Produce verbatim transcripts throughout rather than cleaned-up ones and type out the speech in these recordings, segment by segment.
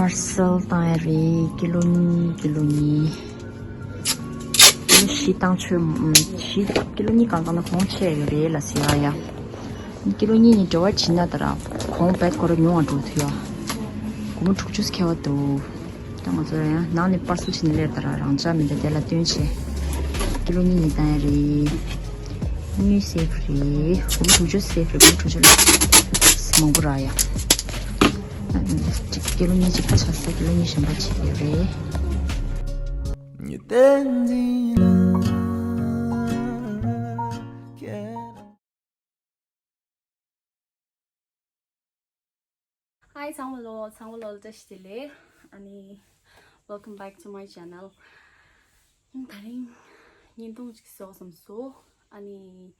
པར་སེལ་བཏང་ཡ་རེད། ཀི་ལོ་གཉིས། ཀི་ལོ་གཉིས། ཀི་ལོ་བཞི་བཏང་ཆོག་ཨུམ། བཞི། ཀི་ལོ་གཉིས་གང་བཏང་ན་གོང་ཆེ་ཡོད་རེད་ལ་ཟེར་ཡ་ཡ། ཀི་ལོ་གཉིས་ནི་འབྲེལ་བ་བྱེད་ན་ད་ར་གོང་བད་ཁོ་ར་ཉུང་བ་འགྲོ་ཐུབ་ཡ། སྒོར་མོ་དྲུག་ཅུ་ཁེ་བ་འདུག་ད་ང་ཚོ་ཡང་ནང་ནས་པར་སེལ་བྱས་ནས་སླེབས་ད་ར་རང་འཇགས་མི་འདུག་དེ་ལ་བསྟུན་བྱས་ཀི་ལོ་གཉིས་གཉིས་བཏང་ཡ་རེད། དངུལ་སེབ་རེད། སྒོར་མོ་དྲུག་ཅུ་སེབ་རེད། སྒོར་མོ་དྲུག་ཅུ་ལ་མང་པོ་རག་ཡ། ཀི་ལོ་གཉིས་གཅིག་པ་ཆགས་ས་ཀི་ལོ་གཉིས་གཞན་པ་བྱེད་ཀྱི་རེད། Hi ཚང་མ་ལོ། ཚང་མ་ལོ་བཀྲ་ཤིས་བདེ་ལེགས། ཨ་ནི། Welcome back to my channel. ད་རིང་བརྙན་ཐུང་ཅིག་བཟོ་བསམ་སོང་། ཨ་ནི།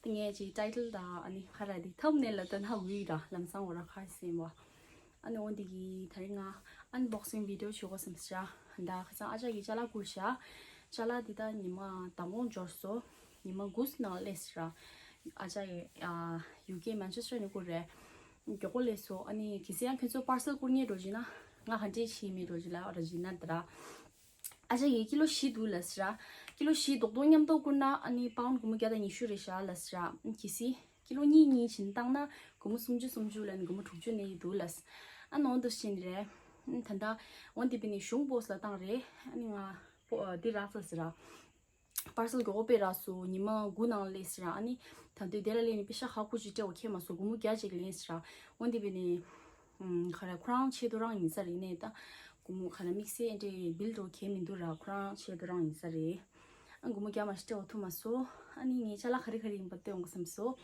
ད་ངས་ཅིག་ཊའི་ཊལ་དང་ཨ་ནི་ཁ་ར་དེ་ཐམ་ནེལ་ལ་ལྟ་ན་འོས་ར་ལམ་སང་འོ་ར་ཁ་སེམས་པ། ཨ་ནི་འོན་ཏེ་གི་ད་རིང་ང་ཨན་བོག་སིང་བི་ཌི་ཡོ་བྱེད་དགོས་བསམ་ཤག་ད་ཁ་སང་ཨ་ཅག་གིས་ཅ་ལག་བསྐུར་ཤག་ཅ་ལག་འདི་ད་ཉི་མ་དང་པོ་འབྱོར་སོང་། ཉི་མ་དགུ་ནང་སླེབས་ཤག་ཨ་ཅག་གིས་ཨ་ཡུ་ཀེ་མན་ཆེ་སི་ཊར་ནས་བསྐུར་རེད། མགྱོགས་པོ་སླེབས་སོང་། ཨ་ནི་གལ་སྲིད་ཡང་ཁྱོད་ཚོ་པར་སེལ་བསྐུར་མཁན་འགྲོ་བྱས་ན་ང་ག་འདྲས་བྱེད་མིན་འགྲོ་བྱས་ལ་ར་བྱས་ན་ད་ར། ཨ་ཅག་གིས་ཀི་ལོ་བཞི་འདུག་ལབ་ཤག་ཀི་ལོ་བཞི་རྡོག་རྡོག་མཉམ་དུ་བསྐུར་ན་ཨ་ནི་པའུན་སྒོར་མོ་བརྒྱ་དང་ཉི་ཤུ་རེད་ཤག་ལབ་ཤག་གལ་སྲིད་ཀི་ལོ་གཉིས་གཉིས་བྱས་ནས་བཏང་ན་སྒོར་མོ་སུམ་ཅུ་སུམ་ཅུ་ལ་ནི་སྒོར་མོ་དྲུག་ཅུ་ནས་ཡིན་འདུག་ལབ། ཨ་ནི་འོ་འདུག་བྱས་ནས་རེད། ད་ལྟ་འོ་འདི་བྱས་ནས་གཞུང་པོ་སི་ལ་བཏང་རེད། ཨ་ནི་ང་པོ་འདི་རག་ལབ་ཤག་པར་སེལ་མགྱོགས་པོ་སྤྲད་རག་སོང་། ཉི་མ་དགུ་ནང་སླེབས་ཤག་ཨ་ནི་ད་དུང་དེ་ལ་སླེབས་ནས་པེ་ཤ་ཁག་པོ་ཅིག་སྤྲད་པ་ཁྱད་མ་སོང་། སྒོར་མོ་བརྒྱ་ཅིག་ལེན་ཤག་འོ་འདི་བྱས་ནས། ཨམ། ག་རེ་ཁོ་རང་ཆེད་དུ་རང་ཡིན་ས་རེད་ནས་ད། སྒོར་མོ་ག་རེ་དམིགས་བསལ་འདྲ་བིལ་འགྲོ་གལ་མི་འདུག་ར། ཁོ་རང་ཆེད་དུ་རང་ཡིན་ས་རེད། ཨ་སྒོར་མོ་བརྒྱ་མ་ཞིག་སྤྲད་པ་ཐུབ་མ་སོང་། ཨ་ནི་ངས་ཅ་ལག་ག་རེ་ག་རེ་ཡིན་པ་སྟོན་དགོས་བསམ་སོང་།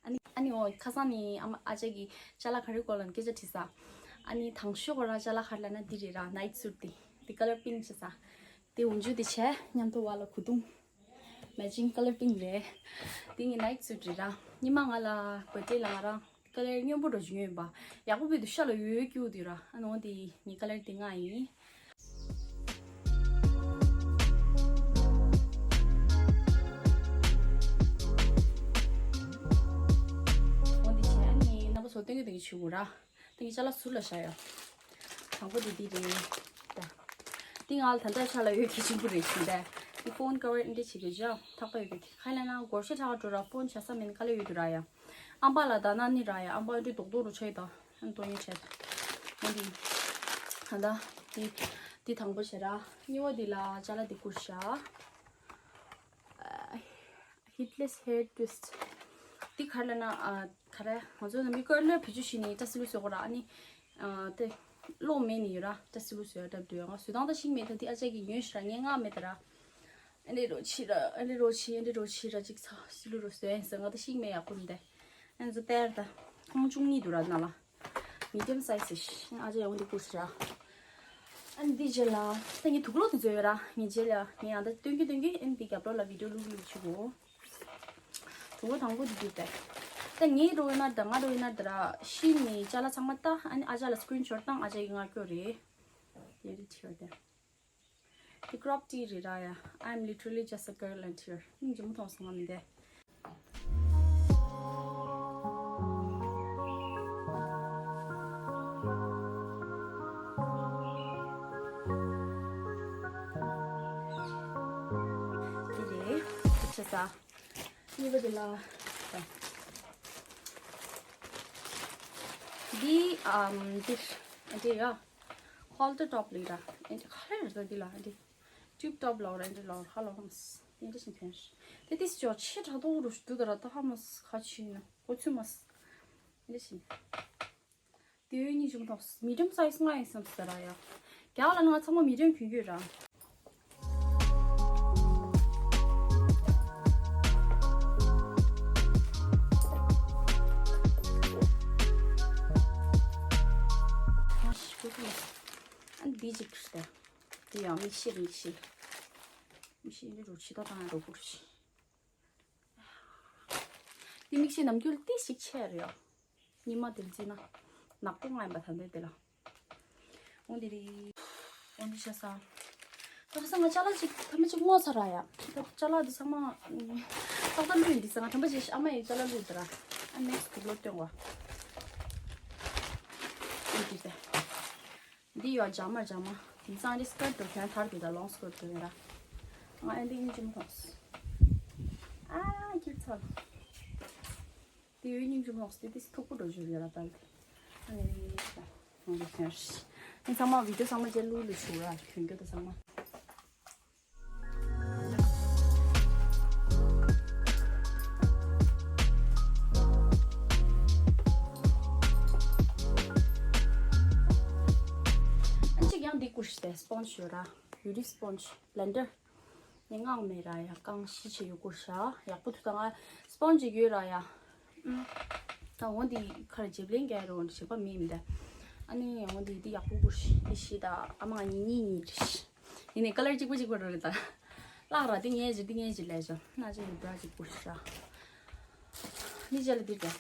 ཨ་ནི་ཨ་ནི་འོ་ཁ་སང་ནས་ཨ་མ་ཨ་ཅག་གིས་ཅ་ལག་ག་རེ་སྐོར་ལ་སྐད་ཆ་དྲིས་ས། ཨ་ནི་དང་ཤོས་ཁོ་རང་ཅ་ལག་ག་རེ་ལབ་ན་འདི་རེད་ར། ནའིཊ་སུཊ་དེ། དེ་ཀ་ལར་པིང་ཅིག་ས། དེ་འོག་འཇུག་དེ་བྱས་མཉམ་དུ་བ་ལ་གོས་ཐུང་། མེ་ཅིང་ཀ་ལར་པིང་རེད། དེ་ངའི་ནའིཊ་སུཊ་རེད་ར། སྔོན་མ་ང་ལ་བར་ཐི་ཌེ་ལ་ང་རང་ཀ་ལར་སྔོན་པོ་འདྲ་ཞིག་ཉོས་ཡིན་པ། ཡག་པོ་བོད་དུ་ཤ་ལ་ཡོད་ཡོད་སྐྱུག་དུས་ར། ཨ་ནི་འོ་དེ་ངའི་ཀ་ལར་དེ་ལྔ་ཡིན། འོ་དེ་བྱས་ཨ་ནི་རྣམ་པ་ཚོ་སྟོན་གི་སྟོན་གི་བྱེད་དགོས་ར། དེ་གི་ཅ་ལག་ཟུར་ལ་བཞག་ཡོད། དང་པོ་དེ་འདི་རེད། ད། འདི་ང་ལ་ད་ལྟ་ཆ་ལ་ཡོད་གལ་ཆེན་པོ་རེད་ཞུ་ད། འདི་ཕོན་ཀ་བར་འདི་བྱེད་དགོས་ཅག་ཐག་པ་ཡོད་པའི་ཁ་ལ་ན་སྒོར་ཤ་ཁྲག་འགྲོ་ར། ཕོན་བྱ་ས་མེད་ན་དཀའ་ལས་ཡོད་དུ་ར་ཡ། ཨམ་པ་ལ་ད་ན་ནི་ར་ཡ། ཨམ་པ་འདི་རྡོག་རྡོག་རུ་ཆགས་ད། ཨན་ཏོ་ཉེ་ཆད། འོ་འདི། ད་ད། འདི། འདི་དང་པོ་བྱེད་ར། གཉིས་པ་འདི་ལ་ཅ་ལག་འདི་བསྐུར་ཤག Heatless hair twist. འདི་ག་རེ་ལབ་ན་ཨ་ག་རེ་ང་ཚོ་ནམ་རྒྱུན་ཀར་ལར་བེད་སྤྱོད་བྱས་ནས་སྐྲ་སིལ་བུ་བཟོ་དགོས་ར། ཨ་ནི་ཨ་དེ་གློག་མེད་ནི་ཡོད་ར། སྐྲ་སིལ་བུ་བཟོ་ཡ་འདྲ་འདུག་ང་བཟོ་སྟངས་ད་ཤེས་མེད། ད་འདི་ཨ་ཅག་གིས་ཉོས་ཤག་ར། ངས་མངགས་མེད་ད་ར། ཨ་འདི་རོ་ཆི་ར། ཨ་འདི་རོ་ཆི། ཨ་འདི་རོ་ཆི་ར་ཅིག་ཚ་སིལ་བུ་རོ་བཟོ་ཡ་ཟེར། ང་ད་ཤེས་མེད་ཡག་པོ་མི་འདུག་ཨ་ནི་ཚོ་དཔེར་ད་ཁོང་ཆུང་གཉིས་འདུག་ར་ནང་ལ། མི་ཌི་ཡམ་སའི་ཛི་ཞིག་ཨ་ཅག་ཡང་འདི་བསྐུར་ཤག་ཨ་ནི་འདི་རྗེས་ལ་ད་ངའི་དུག་ལོག་དེ་ཚོ་ཡོད་ར། ངའི་རྗེས་ལ་ངས་ཡང་ད་སྟོན་གི་སྟོན་གི་ཨ་ནི་འདི་རྒྱབ་ལོགས་ལ་བི་ཌི་ཡོ་བླུག་བླུག་བྱེད་དགོས། དུག་ལོག་དང་པོ་འདི་འདུག་སྟེ། ད་ངའི་རོ་ཡིན་ན་ད་ང་རོ་ཡིན་ན་ད་ར་ཤི་ནི་ཅ་ལག་ཚང་མ་ད་ཨ་ནི་ཨ་ཅག་ལ་སི་ཀི་རིན་ཤོཊ་བཏང་། ཨ་ཅག་གིས་ང་སྐྱོར་རེད། དེ་རེད་ཆེ་བ་དེ། The crop tea རེད་ར་ཡ། I'm literally just a girl and here. ཨིན་ཇི་མོ་ཐོང་སོང་ང་མི་འདེ། དེ་རེད། ཆེ་ས། གཉིས་པ་དེ་ལ། འདི་ཨམ་འདི་འདི་ཡ། ཧོལ་ཌར་ཊོབ་ལི་ར། ཨེ་འདི་ཁ་ལེ་རེད་ད་འདི་ལ་འདི། ཊིའུབ་ཊོབ་ལོག་ར་འདི་ལོག་ཧ་ལོ་ཧམ་སི། འདི་འདྲ་ཞིག་ཕན། དེ་ཏིས་ཅོ་ཆེ་དྲག་ཏོ་རུ་ཞུ་དུ་ད་ར་ད་ཧ་མ་སི་ཁ་ཆེ་ན་གོ་ཚུ་མ་སི། འདི་འདྲ་ཞིག་དེ་ཡོད་གཉིས་བྱུང་ཐོག་མི་ཌི་ཡམ་སའི་ཛི་ང་ཡིན་བསམ་ཟེར་ར་ཡ། རྒྱ་གར་ལ་ང་ཚང་མ་མི་ཌི་ཡམ་གྱོན་གྱོན་ར། ཨ་འདི་ཅིག་ཁྲིད་དེ། དེ་ཡང་མིག་ཤེལ་མིག་ཤེལ། མིག་ཤེལ་འདི་རུ་ཆི་ད་དང་རུ་གུར་ཤི། དེ་མིག་ཤེལ་ནམ་རྒྱུན་ཏིས་ཞིག་ཆེ་རེད་ཡ། ཉི་མ་དེར་བརྩིས་ན། ནག་པོ་ང་ཡིན་པ་ད་འདོད་དེ་ལ། འོང་དེ་རེད། འོང་དེ་ཤ་ས། ད་ཁ་སང་ང་ཅ་ལག་ཅིག་ཐ་མ་ཅིག་བསྔོགས་ཚར་ར་ཡ། ད་ཅ་ལག་འདི་ཚང་མ། ཏག་ཏག་བླུགས་ཡིན་འདི་ཚང་མ་དམ་པ་ཅིག་ཨ་མ་ཡི་ཅ་ལག་བླུགས་ཚར་ར། ཨ་ནེག་སི་ཊི་དུག་ལོག་སྟོན་བ། འོང་དེ་རེད། འདི་ཡོད་ཇ་མ་ཇ་མ། དེང་སང་འདི་སི་ཀར་ཊི་འགྲོ་མཁན་ཐར་འདུག་ད་ལོང་སི་ཀར་ཊི་འགྲོ་ཡོད་ར། ང་ཨེ་འདི་སྙིང་རྗེ་མོ་མཐོང་སོང་། ཨ་ཁྱེད་ཚོ། དེ་ཡོད་སྙིང་རྗེ་མོ་མཐོང་སོང་། དེ་དེ་མཐུག་པོ་འགྲོ་རྒྱུ་ཡོད་ར་ད། ཨ་ནི་ད་ང་འདི་ཁྱོད་ནི་ཚང་མ་བི་ཌི་ཡོ་ཚང་མ་ཅེ་ལུ་ལུ་ཞུ་ར་གྱོན་རྒྱུ་ད་ཚང་མ། ཨ་གཅིག་ཡང་འདི་བསྐུར་ཤི་སྟེ་སི་པོན་ཇི་ཡོད་ར། བྷིའུ་ཏི་སི་པོན་ཇི་བྷི་ལེན་ཌར། ངས་མངགས་མེད་ར་ཡ། རྐང་བཞི་བྱས་ཡོད་བསྐུར་ཤག་ཡག་པོ་འདུག་ད་ང་སི་པོན་ཇི་ཅིག་ཡོད་ར་ཡ། ཨུམ། ད་འོ་འདི་ཁར་རྗེབ་ལེན་རྒྱག་རོགས་བྱེད་པ་མིན་མི་འདའ། ཨ་ནི་འོ་འདི་འདི་ཡག་པོ་བསྐུར་ཤི། འདི་བཞི་ད་ཨ་མ་ང་གཉིས་གཉིས་གཉིས་རེད། ཡིན་ནའི་ཀ་ལར་གཅིག་པ་གཅིག་པ་རེད་ད། བརླག་ར་འདི་ངའི་ཅིག་འདི་ངའི་ཅིག་ལས་བྱ་ན་ཅིག་ཡིན་པ་གཅིག་བསྐུར་ཤག་འདི་རྗེས་ལ་འདི་རེད།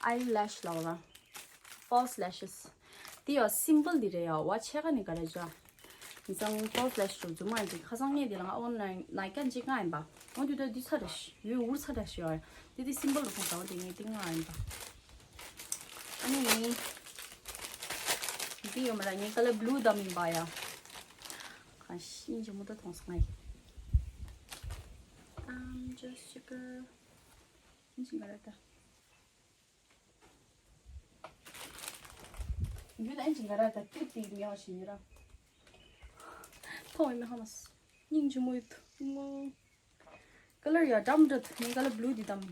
ཨའི་ལེ་ཤི་ལབ་ར། ཕོལ་སི་ལེ་ཤི་སི། འདི་ཡ་སིམ་པལ་འདི་རེད་ཡ། བ་ཆེ་ཁ་ནི་ག་རེ་བྱ། ཡིན་ཙང་ཕོལ་སི་ལེ་ཤི་སི་རྫུན་མ་ཡིན་ཅིག་ཁ་སང་ངས་འདི་ལ་ང་ཨོན་ལན་ནའི་ཀན་ཅིག་ང་ཡིན་པ། འོ་འདི་ད་འདི་ཚ་རེ་ཤི་ཡོད་འུར་ཚ་རེ་ཤི་ཡོད། འདི་འདི་སིམ་པལ་རུ་ཁོང་ད་འོ་འདི་ངས་འདི་ང་ཡིན་པ། ཨ་ནི་ངས་འདི་ཡོད་མ་ར་ངས་ཀ་ལར་བྷི་ལུ་དམ་ཡིན་པ་ཡ། ཁ་ཤིན་ཅི་མོ་ད་མཐོང་སོང་ངས། I'm just a girl. ཨིན་ཅི་ག་ར་ད། ཡུལ་ཨན་ཅིག་ང་ར་ད་ཏིག་ཏིག་ཉོ་བཞིན་ཡོད་ར། ཐོང་ཡིན་མི་ཧ་མ་སི། སྙིང་རྗེ་མོ་ཡོད་ངོ་། ཀ་ལར་ཡ་འགྲམ་འདྲ་ངའི་ཀ་ལར་བྷི་ལུ་འདི་དམ།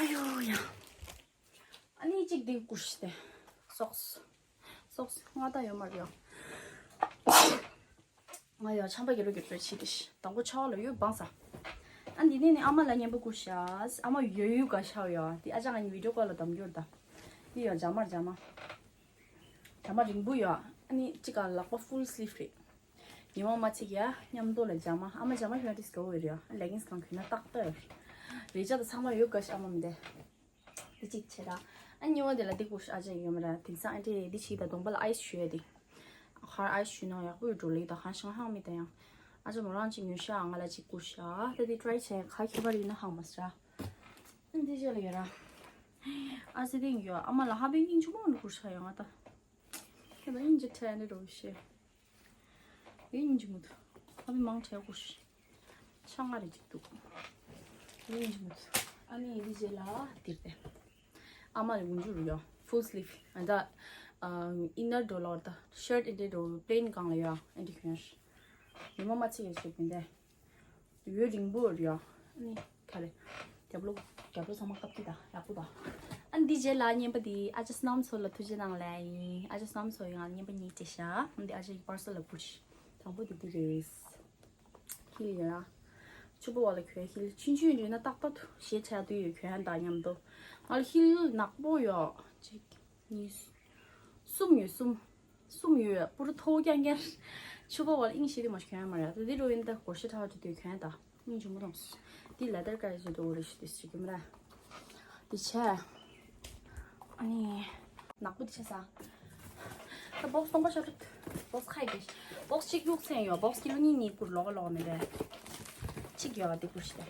ཨ་ཡོ་ཡ། ཨ་ནི་གཅིག་འདི་བསྐུར་ཤི་སྟེ། སོག་སི། སོག་སི་ང་ད་ཡོད་མ་རེད་ཡ། ང་ཡ་ཆམ་པ་གི་རུ་གི་རུ་ཆི་དི་ཤི། དང་པོ་ཆ་བ་ལ་ཡོད་བང་ས། ཨ་འདི་ནས་ནི་ཨ་མ་ལ་སྙན་པོ་བསྐུར་ཤག་ཨ་མ་ཡོད་ཡོད་ག་ཤག་ཡ། འདི་ཨ་ཅག་ང་ནི་བི་ཌི་ཡོ་ཀོལ་ལ་གདམ་རྒྱུར་ད། འདི་ཡ་ཇ་མ་ཇ་མ། ཇ་མ་རིང་པོ་ཡ། ཨ་ནི་གཅིག་ག་ལག་པ་ཕུལ་སི་ལིབ་རེད། ཉི་མ་མ་ཚིག་ཡ་མཉམ་དུ་ལ་ཇ་མ། ཨ་མ་ཇ་མ་ཞོན་ཏིས་ག་འོ་རེད་ཡ། ལེ་གིན་སི་གང་གྱོན་ན་ཏག་ཏག་ཡོད། རེ་ཅག་ད་ཚང་མ་ཡོད་ག་ཤག་ཨ་མ་མི་འདེ། འདི་གཅིག་བྱེད་ར། ཨ་གཉིས་པ་དེ་ལ་འདི་བསྐུར་ཤག་ཨ་ཅག་ཡོད་མ་ར། དེང་སང་ཨ་ཅག་འདི་བྱེད་ད་གདོང་པ་ལ་ཨའི་སི་བྱུག་ཡ་དེ། ཁར་ཨའི་སི་བྱུག་ན་ཡག་པོ་ཡོད་འགྲོ་ལེ་ད་ཧང་ཤང་ཧང་མི་ད་ཡང་། ཨ་ཅག་མོ་རང་གཅིག་ཉོ་ཤག་ང་ལ་གཅིག་བསྐུར་ཤག་ད་འདི་ཊི་རའི་བྱས་ག་ཁྱད་པར་ཡིན་ན་ཧང་མ་སི་ར། ཨ་འདི་ཅག་ལ་ཡོད་ར། ཨ་ཙི་དེ་ཡོད། ཨ་མ་ལ་ཧ་པའི་སྙིང་རྗེ་མོ་ནི་བསྐུར་ཤག་ཡོད་ང་ད། ཁྱེད་ད་སྙིང་རྗེ་ཁྲལ་ནི་རོ་ཤེ། དེ་སྙིང་རྗེ་མོ་འདུག་ཧ་པའི་མང་ཁྲལ་བསྐུར་ཤག་ཆང་ང་རེ་གཅིག་འདུག་དེ་སྙིང་རྗེ་མོ་འདུག་ཨ་ནི་འདི་རྗེས་ལ་དེར་ཏེ། ཨ་མ་ལ་འུན་ཇུ་རུ་ཡོད། ཕུལ་སི་ལིབ། ཨ་ད། ཨ་ཨིན་ནར་འགྲོ་ལོར་ད། ཤར་ཊི་ཨིན་ཏེ་འགྲོ་པི་ལེན་གང་ལ་ཡོད། ཨ་འདི་གྱོན་ཤག་ཉི་མ་མ་ཚིག་ཡ་ཞིག་མིན་ཏེ། ཡོད་རིང་པོ་རེད་ཡ། ཨ་ནི་ག་རེ། རྒྱབ་ལོགས་རྒྱབ་ལོགས་ཚང་མ་བཀབ་ཀྱི་ད་ཡག་པོ་ད། ཨ་འདི་རྗེས་ལ་བརྙན་པ་འདི་ཨ་ཅག་སྣམ་ཚོ་ལ་ཐུགས་རྗེ་གནང་ལེ་ཡིན། ཨ་ཅག་སྣམ་ཚོ་ཡིས་ང་ལ་བརྙན་པ་གཉིས་སྤྲད་ཤག་ཨ་འདི་ཨ་ཅག་གི་པར་སེལ་ལ་བསྐུར་ཤག་དང་པོ་འདི་འདི་རེད། ཧིལ་ཡིན་ར། ཕྱུ་པ་བ་ལ་གྱོན་ཧིལ་ཆུང་ཆུང་ཡིན་ན་ཏག་ཏག་ཏུ་ཞེ་ཆ་དུ་ཡོད་གྱོན་ད་མཉམ་དུ། ང་ལ་ཧིལ་ནག་པོ་ཡོད་གཅིག་གཉིས། གསུམ་ཡོད་གསུམ། གསུམ་ཡོད་པུ་རུ་མཐོ་རྐྱང་རྐྱང་། ཕྱུ་པ་བ་ལ་ཨིང་ཤི་དི་མ་ཞིག་གྱོན་ཡ་མ་རེད་ད། འདི་རུ་ཡིན་ད་གོ་ཤི་ཁྲ་བ་ཅིག་དུ་གྱོན་ད། སྙིང་རྗེ་མོ་དང་། འདི་ལེ་དར་ཀ་ཡི་ཞིག་འདུག་རེ་ཞིག་དེ་ཞིག་གྱོན་མ་ར། འདི་ཆ། ཨ་ནི། ནག་པོ་འདི་ཆ་ས། ད་བོག་སི་སྟོང་པ་ཤོར་ཏུ། བོག་སི་ཁ་ཡི་གེ། བོག་སི་གཅིག་གཡུག་ཚན་ཡོད། བོག་སི་ཀི་ལོ་གཉིས་གཉིས་བསྐུར་ལོག་ལོག་མེད་པས། གཅིག་ཡོད་འདི་བསྐུར་ཤི་ད།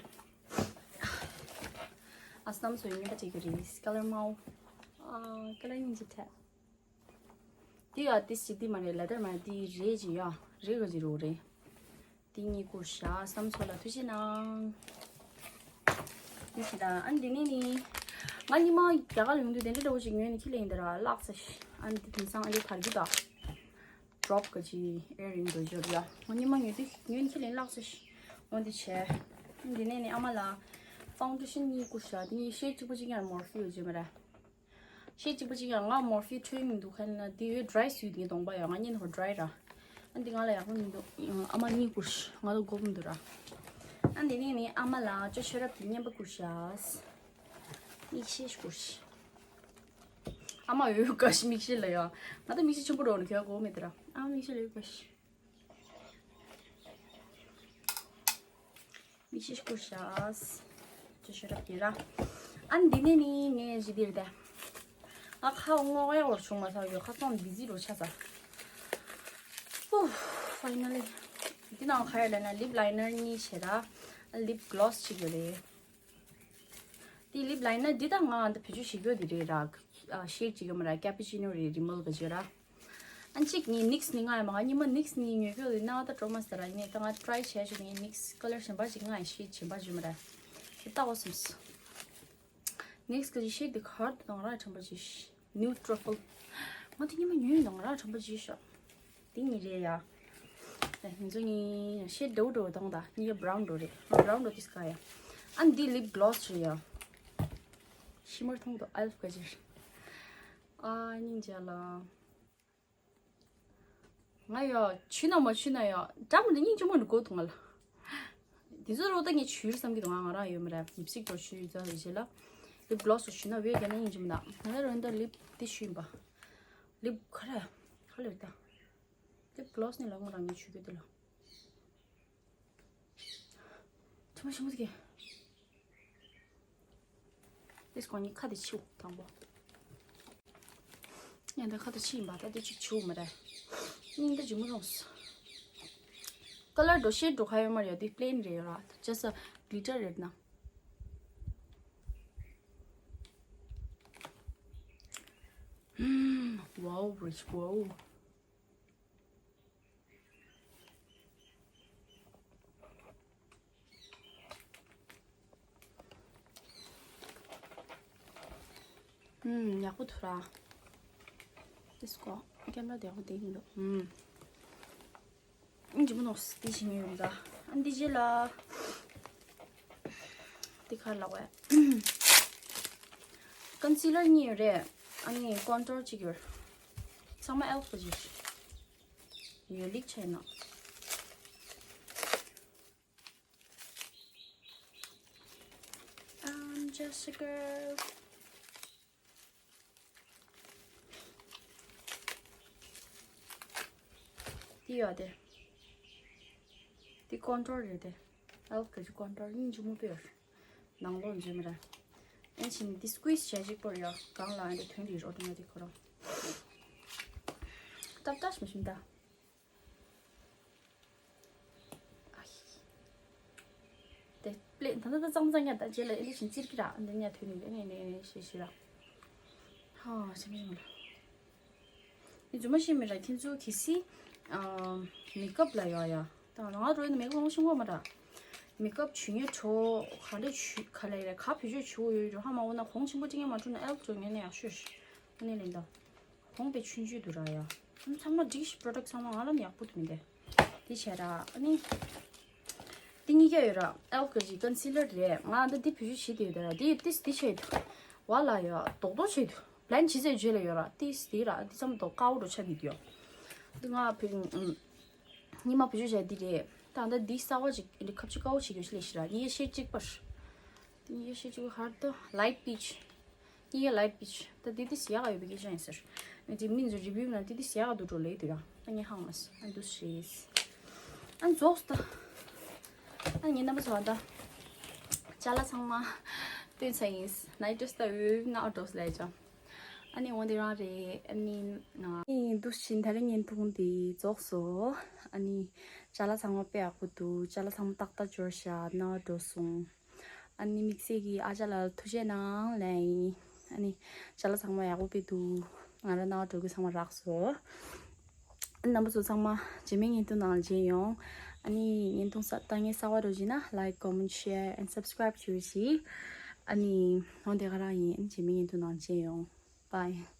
ཨ་སྣམ་སོ་ཡིན་པ་ཅིག་གི་རེད། ཀ་ལར་མའོ། ཨ་ཀ་ལར་སྙིང་རྗེ་ཁྲལ། འདི་ཡ་འདི་ཞིག་འདི་མ་རེད། ལེ་དར་མ་རེད། འདི་རེད་ཅི་ཡ། རེད་ག་ཅི་རུ་རེད། འདི་གཉིས་བསྐུར་ཤག་སྣམ་སོ་ལ་ཐུགས་རྗེ་གནང་། འདི་ཞིག་ད་ཨ་འདི་ནས་ནི། ང་ཉི་མ་རྒྱ་གར་ཡོང་དུས་དེ་འདྲ་འདྲ་བོ་ཞིག་ཉོས་ནས་ཁྱི་ལ་ཡིན་ད་ར་བརླག་ས་ཤི། ཨ་འདི་དེང་སང་ཨ་འདི་གར་གི་ད། ཌོབ་ག་ཅི་ཨེ་རིང་འགྲོ་རྒྱུ་ར། ང་ཉི་མ་ཉོས་དུས་ཉོས་ནས་ཁྱི་ལ་ཡིན་བརླག་ས་ཤི། འོ་འདི་བྱས། ཨ་འདི་ནས་ནི་ཨ་མ་ལ་ཕའུན་ཌེ་ཤན་གཉིས་བསྐུར་ཤག་འདི་གཉིས་ཤེཌ་གཅིག་པ་གཅིག་ཡང་མོར་ཕི་ཡོད་ཅི་མ་ར། ཤེད་གཅིག་པ་གཅིག་ཡང་ང་མོར་ཕི་འཕྲོད་མི་འདུག་ཁ་ན་འདི་ཡོད་ཌི་རའི་སུས་ངའི་གདོང་པ་ཡང་ང་གཉིས་ནི་ཧོ་ཌི་རའི་ར། ཨ་འདི་ང་ལ་ཡག་པོ་མི་འདུག་ཨ་མ་གཉིས་བསྐུར་ཤག་ང་ལ་དགོས་མི་འདུག་ར། ཨ་འདི་ནས་ནི་ཨ་མ་ལ་ཅོ་ཤེས་རབ་ཀྱི་རྔན་པ་བསྐུར་ཤག་མིག་ཤེལ་བསྐུར་ཤག་ཨ་མ་ཡོད་ག་ཤི་མིག་ཤེལ་ལ་ཡ། ང་ད་མིག་ཤེལ་ཆེན་པོ་རོགས་ནི་ཁྱོད་དགོས་མེད་དེ་ར། ཨ་མ་མིག་ཤེལ་ཡོད་ག་ཤི། མིག་ཤེལ་བསྐུར་ཤག་ཅོ་ཤེས་རབ་ཀྱི་ར། ཨ་འདི་ནས་ནི་ངས་ཞི་དེར་ད། ང་ཁ་སྔོག་ཡག་བོར་བྱུང་མ་ཚར་ཡོད། ཁ་སང་བི་ཟི་རུ་ཆགས་ཚར། ཧུ། Finally. འདི་ནང་ག་རེ་ཡོད་ལབ་ན་ལིབ་ལའི་ནར་གཉིས་བྱས་ར། ལིབ་གི་ལོ་སི་གཅིག་ཡོད་རེད། འདི་ལིབ་ལའི་ནར་འདི་ད་ང་འདི་བེད་སྤྱོད་བྱེད་ཀྱི་ཡོད་འདི་རེད་ར། ཨ། ཤེཌ་གཅིག་ཡོད་མ་ར། ཀེ་པུ་ཅི་ནོ་རེད། རི་མལ་ག་ཅིག་ར། ཨ་ནི་གཅིག་ངས་ནིག་སི་ནི་ང་ཡ་མ་ག་གཉིས་མ་ནིག་སི་ནི་ཉོས་ཀྱི་ཡོད་འདི་ན་ད་ཀྲོ་མ་སི་ད་ར། ངས་ད་ང་ཊི་རའི་བྱས་བྱུང་། ངས་ནིག་སི་ཀ་ལར་གཞན་པ་ཅིག་ང་ཡ་ཤེཌ་གཞན་པ་བྱུང་མ་ར། འདི་ལྟ་གོ་སོང་། ནིག་སི་གི་ཤེཌ་འདི་ག་རེ་འདུག་ང་རང་ཁྲམ་པ་ཅིག་ནིའུ་ཊི་ར་ཕལ། ང་དེ་ཉི་མ་ཉོས་ཡོད་ང་རང་ཁྲམ་པ་ཅིག་ཤོག་འདི་གཉིས་རེད་ཡ། ཨེ། ང་ཚོ་གཉིས་ཤེཌ་འདྲ་བོ་འདྲ་བོ་དང་ད་གཉིས་ཀ་བྷ་རའུན་འདྲ་བོ་རེད། ང་བྷ་རའུན་འདྲ་བོ་དེ་སྐ་ཡ། ཨ་ནི་འདི་ལིབ་གི་ལོ་སི་རེད་ཡ། ཤི་མར་མཐོང་འདུག་ཨེ་ལ་ཕ་ག་ཅིག་ཨ། སྙིང་རྗེ་ལ། ང་ཡ་བྱུས་ན་མ་བྱུས་ན་ཡ་འདྲ་མི་འདྲ་སྙིང་རྗེ་མོ་འདྲ་གོ་འདུག་ང་ལ། དེ་ཚོ་རོ་ད་ངས་བྱུས་བསམ་གྱི་འདུག་ང་ང་རང་ཡོད་མ་རེད། ལིབ་སི་ཊིག་འདྲ་བོ་བྱུས་ཡོད་ཙང་རེད་བྱས་ལ། ལིབ་གི་ལོ་སི་བྱུས་ན་བས་ག་ན་སྙིང་རྗེ་མོ་འདུག་ང་ལ་རོ་ད་ལིབ་དེ་བྱུས་ཡིན་པ། ལིབ་ག་རེ་ག་ལེར་ད། ལིབ་གི་ལོ་སི་ནི་ལ་ང་རང་ངས་བྱུས་གི་འདུག་ལ། ཁྲི་མ་ཞིམ་པོ་དེ་གས། དེ་སྐོར་ནི་ཁ་དེ་ཕྱིའུ་དང་པོ། ཡང་ད་ཁ་དེ་ཕྱི་ཡིན་པ་ད་དེ་ཅིག་ཕྱིའུ་མ་རེད། སྙིང་ད་ཇི་མོ་རུང་སོ། ཀ་ལར་འགྲོ་ཤེད་འགྲོ་ཁ་ཡོད་མ་རེད། དེ་པི་ལེན་རེད་ཡོད་ར། ཇ་སི་གི་ལི་ཊར་རེད་ན། ཝའོ་རིཆ་ཝའོ། ཨུམ། ཡག་པོ་འདུག་ར། དེ་སྐོར་ཀེམ་ར་དེ་ཡག་པོ་བསྡད་ཀྱི་འདུག་ཨུམ། ཨུམ། ཇི་མོ་ནོག་སི་དེ་བྱེད་ངེས་ཡོད་ད། ཨ་འདི་རྗེས་ལ། དེ་ག་རེ་ལབ་དགོས། ཀོན་སི་ལར་གཉིས་ཡོད་རེད། ཨ་ནི་ཀོན་ཊོར་གཅིག་ཡོད། ཚང་མ་ཨེ་ལ་ཕ་ག་ཅིག་ཡོད་ལིག་ཆེ་ན། I'm just a girl. དེ་ཡོད་དེ། དེ་ཀོན་ཊོར་རེད་དེ། ཨེ་ལ་ཕ་ག་ཅིག་ཀོན་ཊོར་སྙིང་རྗེ་མོ་དཔེ་ཡོད། ནང་ལོགས་འཛུལ་མི་ར། ཨེ་ཕྱིན་འདི་སི་ཀུ་ཨིས་བྱས་ཅིག་པོར་ཡོད། གང་ལ་ཨེ་འདི་ཐོན་གྱི་ཨོ་ཊོ་མེ་ཊིག་ཁོ་རང་། ཏབ་ཏབ་མི་ཤིམ་ད། ཨ་ཧི། དེ་པི་ལེ་ད་ད་ད་གཙང་གཙང་ཉག་ད་རྗེས་ལ་ཨེ་ལི་བཞིན་ཙིར་གི་ར་འདི་ཉག་ཐོན་ནི་ཨེ་ནས་ནས་ནས་ཤེས་ཤེས་ར། ཧ་ཆེ་མི་མ་ར། ནི་རྫུན་མ་ཤེས་མི་ར་ཁྱེད་ཚོ་གི་སི། ཨ། མེ་ཀབ་ལ་ཡོད་ཡ། ད་ང་རོ་ནི་མེ་ཀབ་ཧོང་ཤིང་གོ་མ་ར། མེ་ཀབ་བྱུས་ཉེ་གྲོ་ག་ལེ་བྱུས་ག་ལེ་རེ་ག་བེད་སྤྱོད་བྱུས་ཡོད་རོ་ཧ་མ་འོ་ན་གོང་ཆེན་པོ་ཅིག་ཡང་མ་འཁྲུ་ན་ཨེ་ལ་ཕ་ག་ཉན་ན་ཡག་ཤོས་ཤི། ཨ་ནི་ལེན་ད། གོང་པའི་ཆུང་ཆུང་དུ་ར་ཡ། ཨ་ཚང་མ་འགྲིག་ཤི་པྲོ་ཌག་ཚང་མ་ང་ལ་ནི་ཡག་པོ་འདུག་མི་འདི། འདི་བྱས་ར་ཨ་ནི། འདི་གཉིས་ཀ་ཡོད་ར་ཨེ་ལ་ཕ་ག་ཅིག་ཀོན་སི་ལར་རེད། ང་འདི་འདི་བེད་སྤྱོད་བྱེད་དེ་ཡོད་ད་ར་འདི་ཏིས་འདི་བྱས་འདུག་བ་ལ་ཡ་རྡོག་རྡོག་བྱས་འདུག་བྷི་ལེན་བྱེད་ཚད་བརྗོད་ལ་ཡོད་ར་ཏིས་འདི་ར་འདི་ཙམ་རྡོག་དཀར་པོ་འགྲོ་ཆ་འདི་འདུག་ཡ། འདི་ང་བེད་ཨུམ། གཉིས་མ་བེད་སྤྱོད་བྱས་འདི་རེད། ད་འདི་འདི་གསར་པ་ཅིག་འདི་ཁབ་ཆུ་དཀར་པོ་བྱེད་རྒྱུ་ཞིག་ལས་ཤི་ར་ངས་ཤེད་གཅིག་པར། དེ་ནས་ཤེས་ཀྱི་ཧར་དོ་ལའིཊ་པིཆ། གཉིས་ཀ་ལའིཊ་པིཆ། ད་དེ་དེ་ཟ་ཡག་ཡོད་པའི་སྐད་ཆ་ཡིན་ཟེར། ནི་དེ་མིན་ཟེར་རི་བིའུ་ན་དེ་དེ་ཟ་ཡག་འདུག་འགྲོ་ལེ་དུ་ཡ། ད་ངས་ཧང་མ་སི་ཨ་འདུ་ཤེས། ཨ་རྫོགས་ད། ཨ་ངའི་རྣམ་པ་ཚོ་ད། ཅ་ལག་ཚང་མ་སྟོན་ཚར་ཡིན། ནའི་ཊི་ཌེ་སི་ད་འོས་ན་འགྲོ་སི་ལས་ཅང་། ཨ་ནི་འོ་དེ་རང་རེད། ཨ་ནི་ང་ཨ་ནི་འདུ་ཤིན་ད་རེས་བརྙན་ཐུང་དེ་རྫོགས་སོ། ཨ་ནི་ཅ་ལག་ཚང་མ་དཔེ་ཡག་པོ་འདུག་ཅ་ལག་ཚང་མ་ཏག་ཏག་འབྱོར་ཤག་ན་འགྲོ་སོང་། ཨ་ནི་དམིགས་བསལ་གྱིས་ཨ་ཅག་ལགས་ལ་ཐུགས་རྗེ་གནང་ལན་ཡིན། ཨ་ནི་ཅ་ལག་ཚང་མ་ཡག་པོ་དཔེ་འདུག་ང་རང་ནང་འགྲོ་རྒྱུ་ཚང་མ་རག་སོང་། རྣམ་པ་ཚོ་ཚང་མ་རྗེས་མའི་བརྙན་ཐུང་ནང་མཇལ་ཡོང་། ཨ་ནི་བརྙན་ཐུང་ལྟ་མཁན་གསར་པ་འདྲ་བྱུང་ན་like, comment, share and subscribe བྱེད་རོགས་གྱིས། ཨ་ནི་འོ་དེ་ག་རང་ཡིན། རྗེས་མའི་བརྙན་ཐུང་ནང་མཇལ་ཡོང་། Bye.